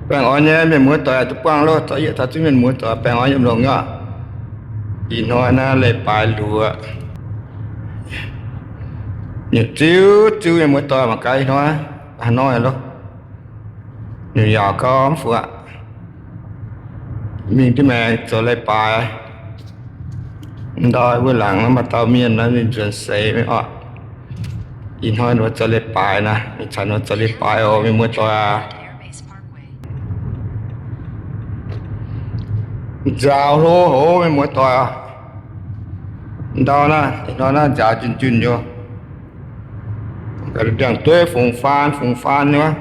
Baengh orn nyei mienh muoz doic, duqv buangh loh, taux yie taux zungv mienh muoz doic baengh orn yiem longx nyei oc. Ih hnoi naaiv leiz-baaix luoqc, nyutc ziuv ziuv mienh muoz doic mangc gaax ih hnoi haaix nor loh. Nyutc yaauc gau mv fuqv aqv. Mingh duqv maengx zoux leiz-baaix. Ndau wuov laangz naaiv maaih dauh mienh naaiv ninh nzuonx seix mingh oc. Ih hnoi ninh mbuo zoux leiz-baaix naaiv, mingh caux ninh mbuo zoux leiz-baaix oc mienh muoz doic aac. Nzaaux hlo hov mienh muoz doic aac. Ndau naaiv, ih hnoi naaiv nzaaux junh junh nyei. Ndiangx-dueiv fungx faan fungx faan nyei.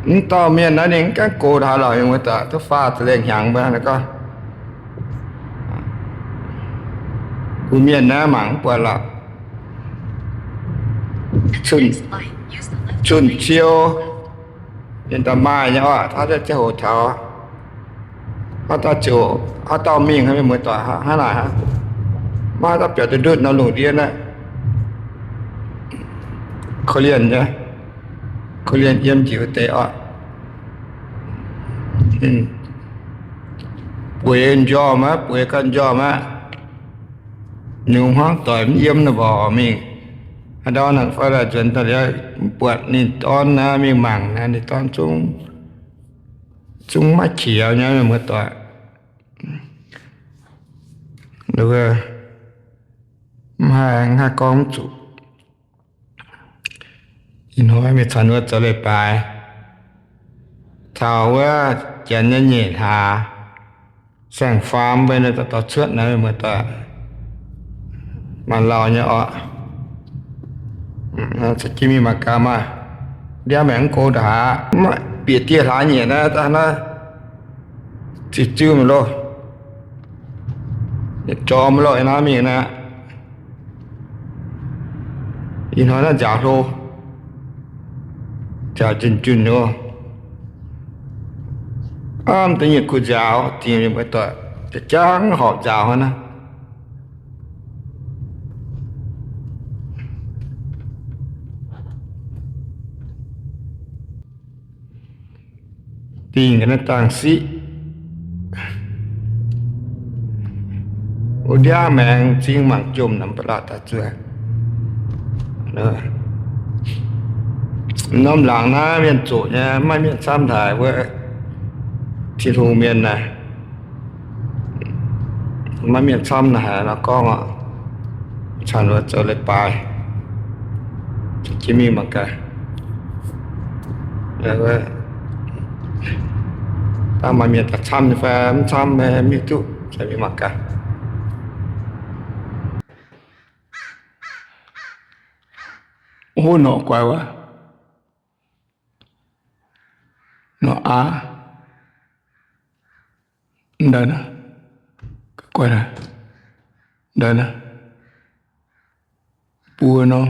Mv dauh mienh naaiv ninh mv gaengh gox haaix lorqc, mienh muoz doic, duqv faah za'lengh hnyangx mbuo naaiv gorngv. Mbuo mienh naaiv mangc mv buatc lorqc. Cun, cun ciou, mienh daaih maaih nyei oc, taux ziangh hoc taux, haaix dauh ziouc, haaix dauh mingh, mienh muoz doic, hnangv naaic hnangv. Maiv haaix dauh biaux duqv ndutv nor lungh ndiev naaiv. Korv-lienh nyei, korv-lienh yiem njiec wuov deix oc. Bueix njormh aqv, bueix ganh njormh aqv. Nyungc hmuangv doic mv yiem nor mborqc mingh. Haaix ndau naaic fai laaix nzuonx daaih liuz mv buatc ninh dorn naaiv mingh mangc naaiv, ninh dorn zungv, zungv maiv qiex nyei mienh muoz doic. Mv haih, mv haih gorngv mv zuqc. Ih hnoi mingh caux ninh mbuo zoux leiz-baaix. Taux wuov janx nyei nyeic hlaax, saeng-faam mbuo naaiv dorh cuotv naaiv mienh muoz doic, maaih lauh nyei oc. Caux jienv mingh mangc gaax maah. Ndiangx-maengx mv gox ndongc haaix, bieqc dieh hlaax nyeic naaiv daaih naaiv, ziux ziux mingh loh. Yietc jorm mv loh naaiv mingh naaiv. Ih hnoi naaiv nzaaux hlo, nzaaux junh junh nyei. Aav, da'nyeic kuh nzaaux dingc mienh muoz doic, jangv horpc nzaaux hnangv naaiv. Dingh ga'naaiv dangh siqv. Wuov ndiangx-maengx m'zing mangc jomc naaic mv baac lauh daaih zuov. Norm laangz naaiv mienh zoqc nyei, maiv maaih mienh camv haic wuov, Tin-Hungh mienh naaic. Maiv maaih mienh camv naaic haic nor gorngv oc. Caux ninh mbuo zoux leiz-baaix, jiex mingh mangc gaax. Dangh maaih mienh daaih camv nyei fai mv camv, mv hiuv duqv, jiex mingh mangc gaax. Ov, norqc guaix wuov, norqc aav. Ndau naaiv, guaix naaiv, ndau naaiv, buo norm.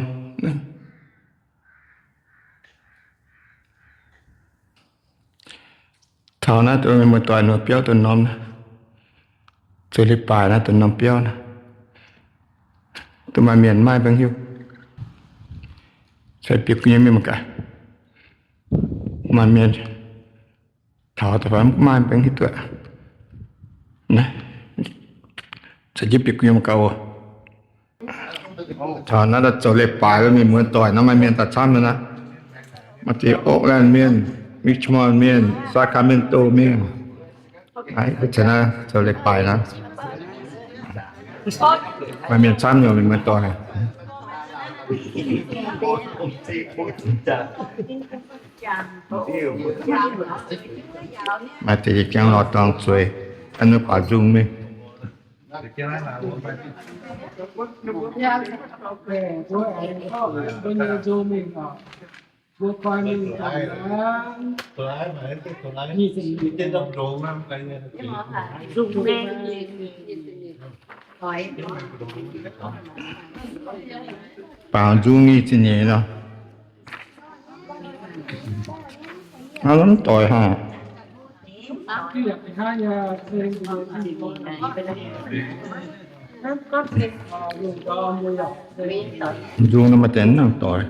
Taux naaiv dongh mienh muoz-doic nor biauv dongh norm naaiv, zoux leiz-baaix naaiv dongh norm biauv naaiv, dongh maaih mienh maiv mbengh hiuv. Caux bieqc gu'nyuoz mingh mangc gaax, maaih mienh taux da'faanh maiv mbengh hiuv duqv. Caux jienv bieqc gu'nyuoz mangc gaax oc. Taux naaiv zoux leiz-baaix mienh muoz-doic nor maaih mienh daaih camv nyei naaiv. Maaih deix Oakland mienh, Richmond mienh, Sacramento mienh. Ih zanc naaiv zoux leiz-baaix naaiv, maaih mienh camv nyei mienh muoz-doic. Maaih deix jangx lorz dorngx zueiz, an mbuo baaux nzung mingh. Baaux nzung nyic ziepc nyeic nor. Hnangv mv doix hnangv. Nzung nor maaih deix mv nangc doix.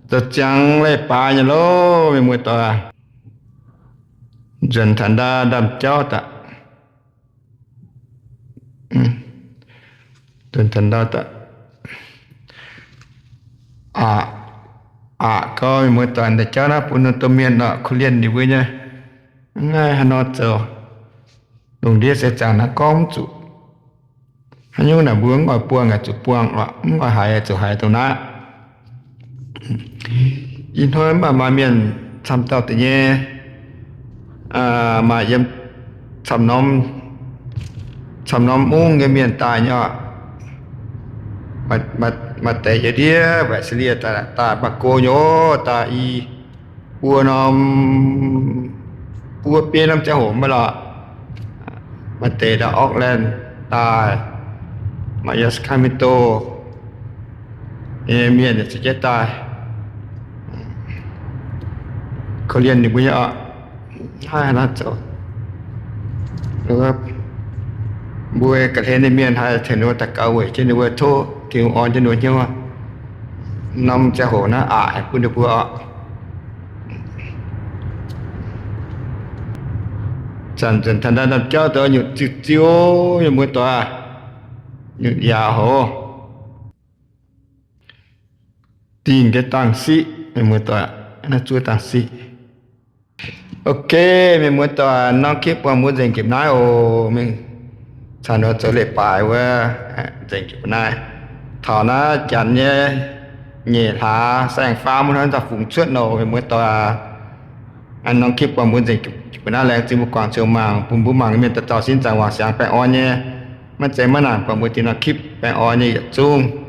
Zoux ziangx leiz-baaix nyei loh, mienh muoz-doic. Nzuonx taux ndau ndaamv-jauv daaih. Nzuonx taux ndau daaih. Aqc, aqc gau, mienh muoz-doic, ndaamv-jauv naaiv bun norm domh mienh oc, korv-lienh ninh mbuo nyei. Mv haih haaix nor zoux. Lungh ndiev seix zaangc naaiv gorngv mv zuqc. Haaix nyungc naaic mbuo mv oix buangh yaac zuqc buangh, mv oix haiz zuqc haiz dongh naaiv. Ih hnoi mv baac maaih mienh camv dauh deix nyei, maaih yiem camv norm, camv norm mungv nyei mienh daaih nyei oc. Maaih deix yiem ndiev Australia daaih, daaih Marco nyei oc, daaih i buo norm, buo biei norm ziangh hoc maiv lorqc. Maaih deix daaih Auckland daaih, maaih yiem Sacramento, mienh ziouc jienv daaih. Korv-lienh ninh mbuo nyei oc. Mv haih haaix nor zoux. Mbuo ga'hlen nyei mienh haih tengx ninh mbuo daux gaux weic jienv ninh mbuo, tov Tin-Hungh orn jienv ninh mbuo hnyouv. Norm ziangh hoc naaiv aqc bun ninh mbuo oc. Zanc nzuonx taux ndau ndaamv-jauv daaih nyutc ziu-ziu, mienh muoz-doic, nyutc yaac hoz. Dingh nyei dangh siqv, mienh muoz-doic, naaiv zuov dangh siqv. Ok, mienh muoz-doic, norm คลิป buangh mbuo nzengc jiex naaiv oc. Mingh caux nor zoux leiz-baaix wuov, nzengc jiex naaiv. Taux naaiv janx nyei nyeic hlaax saeng-faam wuov hnoi daaih fungx cuotv nor, mienh muoz-doic, norm คลิป buangh mbuo nzengc jiex naaiv. Laengz zingh mbuo guangc ziouc mangc, bun mbuo mangc mienh dauh dauh sin zaangc wangc siangx baengh orn nyei. Maiv zeiz maiv nangc, buangh mbuo deix norm คลิป baengh orn nyei yietc zungv.